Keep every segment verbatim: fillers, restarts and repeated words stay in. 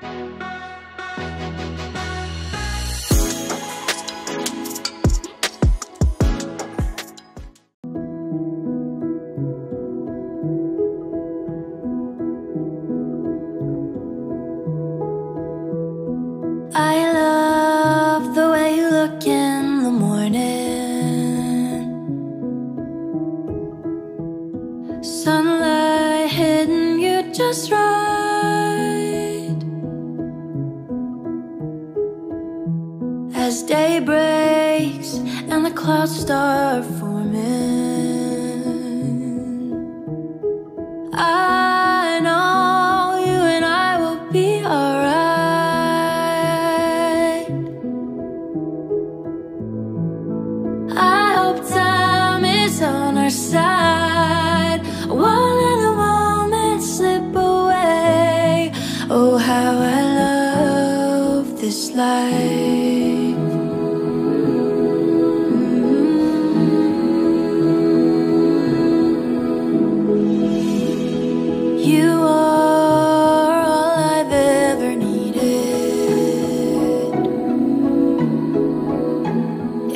I love the way you look in the morning. Sunlight hitting you just right. As day breaks and the clouds start forming, I know you and I will be alright. I hope time is on our side. Won't let a moment slip away. Oh, how I love this life. You are all I've ever needed.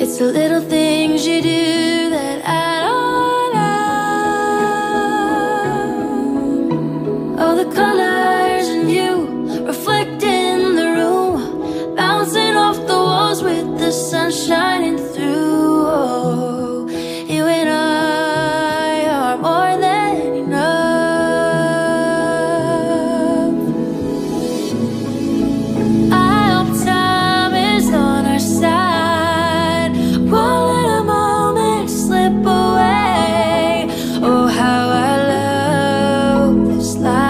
It's the little things you do that add all up. Oh, the colors in you reflect in the room, bouncing off the walls with the sun shining through. Oh, you and I are more than enough. I hope time is on our side. Won't let a moment slip away. Oh, how I love this life.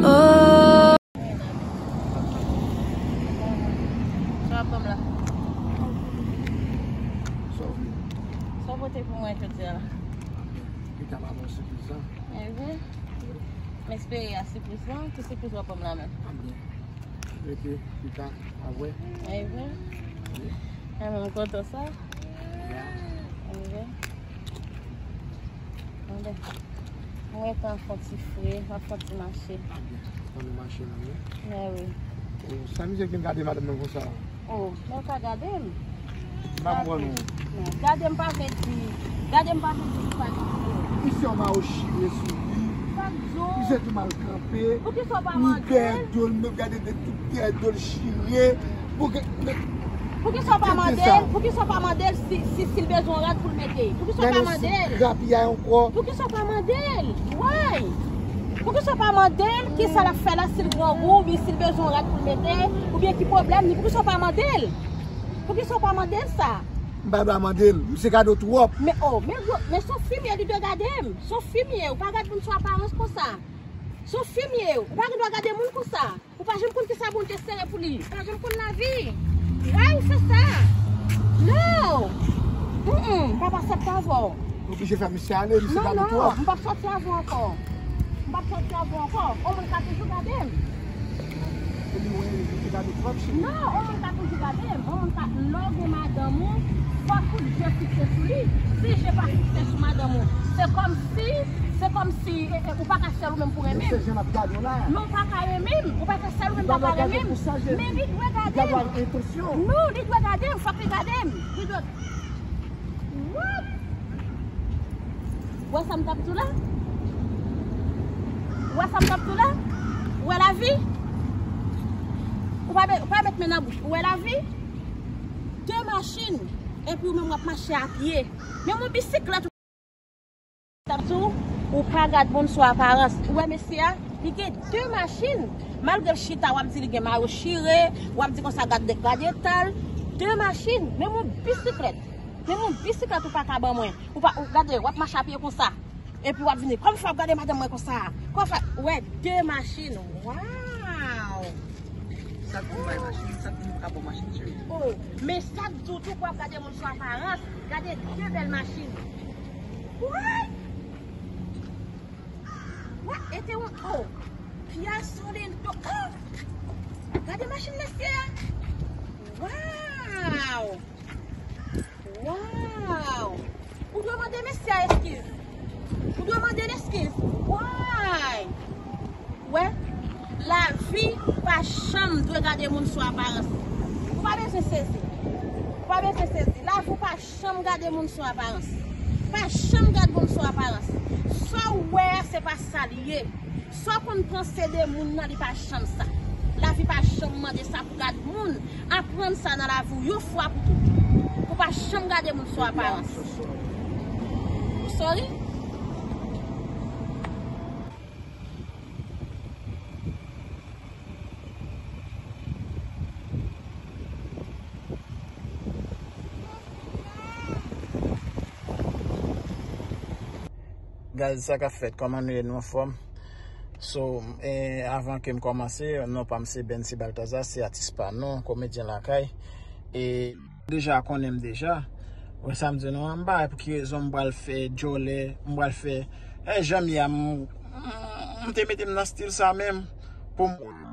Oh. Sa w ap ban m la? Sa w vle? Sa w pote pou mwen jodi a la? Pita m ap ba w sipriz la. Enben. M espere a sipriz lan. Ki sipriz w ap ban m la menm? Anben. Rete pita, a wè. Enben. Wi. Enben, m kontan sa. Ya. Enben. Anben. Mwen tan fon ti fre, m ap fon ti mache. Anben. Fon nou mache la, wi. Mè wi. Oh, sa mizè ki vin gade madanm nan konsa? Oh, men w pa gade m. M ap wè nou. Non, gade m pa vle di, gade m pa vle di ou pa gen kè. Misye yon mawo chire sou li. Sa k di w? Misye tou mal kanpe. Poukisa w pa mande l? Ni dèyè do l, menm gade de tout dèyè do l chire. Poukisa w pa mande l? Poukisa w pa mande l si, si, si l bezwen yon rad pou l mete? Poukisa w pa mande l? Gade yon rad piyay ankò. Poukisa w pa mande l? Why? Poukisa w pa mande l kisa l ap fè la, si l grangou, oubyen si l bezwen yon rad pou l mete, oubyen ki pwoblèm li? Poukisa w pa mande l? Poukisa w pa mande l sa? M pa dwe mande l. Misye gade w twòp. Men, oh, men, men se yon fi m ye, li dwe gade m. Se yon fi m ye, ou pa gad moun sou aparans konsa. Se yon fi m ye, ou pa gen dwa gade moun konsa. Ou pa janm konn kisa Bondye sere pou li. Ou pa janm konn lavi. Why ou fè sa? No! Mm, mm, m p ap aksepte avè w. Ou oblije fè misye ale, misye gade w twòp. Non, non, m p ap sòti avè w ankò. M p ap sòti avè w ankò. Yon moun ka toujou gade m. E li wè misye gade w twòp, cheri. Non, yon moun ka toujou gade m. Yon moun ka, lè w gen madanm ou, fòk ou je fikse sou li. Si je pa fikse sou madanm ou, se kòmsi Se kòmsi, e, e, ou pa ka sèl ou menm pou renmen m. Men se jan l ap gade w la. Men ou pa ka renmen m. Ou pa ka sèl ou menm pa ka renmen m. Men li dwe gade m. Non, li dwe gade m. Fòk li gade m. Li dwe. What? Ou wè sa m t ap di w la? Ou wè sa m t ap di w la? Ou wè lavi? Ou pa met, ou pa met men nan bouch. Ou wè lavi? De machin. Epi ou menm w ap mache a pye. Menm yon bisiklèt. Tap sou, ou pa gad moun sou aparans. Ou wè mesye a, li gen de machin. Malgre l chita, w ap di li gen mayo chire, w ap di konsa gad, gad eta l. De machin, menm yon bisiklèt. Menm yon bisiklèt ou pa ka ban mwen. Ou pa, ou gade, w ap mache a pye konsa. Epi w ap vini, kòm fè w ap gade madanm mwen konsa. Kòm fè, ou wè, de machin. Wow! Sa k pou bay machin, sa k pou ka bon machin, cheri. Oh, men sa k di w tou pou w ap gade moun sou aparans. Gade de bèl machin. What? What? E te yon, oh. Kia Sorento. Oh! Gade machin mesye a. Wow! Wow! Ou dwe mande mesye a eskiz. Ou dwe mande l eskiz. Why? Wè? Fi pa janm dwe gade moun sou aparans. Ou pa bezwen sezi. Ou pa bezwen sezi. Lavi w pa janm gade moun sou aparans. Pa janm gade moun sou aparans. Sa w wè a, se pa sa l ye. Sa w konn panse de moun nan, li pa janm sa. Lavi pa janm mande sa pou gade moun. Aprann sa nan lavi w yon fwa pou tout. Pou pa janm gade moun sou aparans. Ou sori? Guys, sa k ap fèt? Kòman nou ye? Nou anfòm? So, eh, avan ke m kòmanse, non pa m se Bency Balthazar, se atis pa nou, komedyen lakay. E deja konnen m deja. Wè sa m di nou an, m pa wè pou ki rezon m pral fè djòlè, m pral fè, eh, jan m ye a, m, m te mete m nan stil sa menm pou m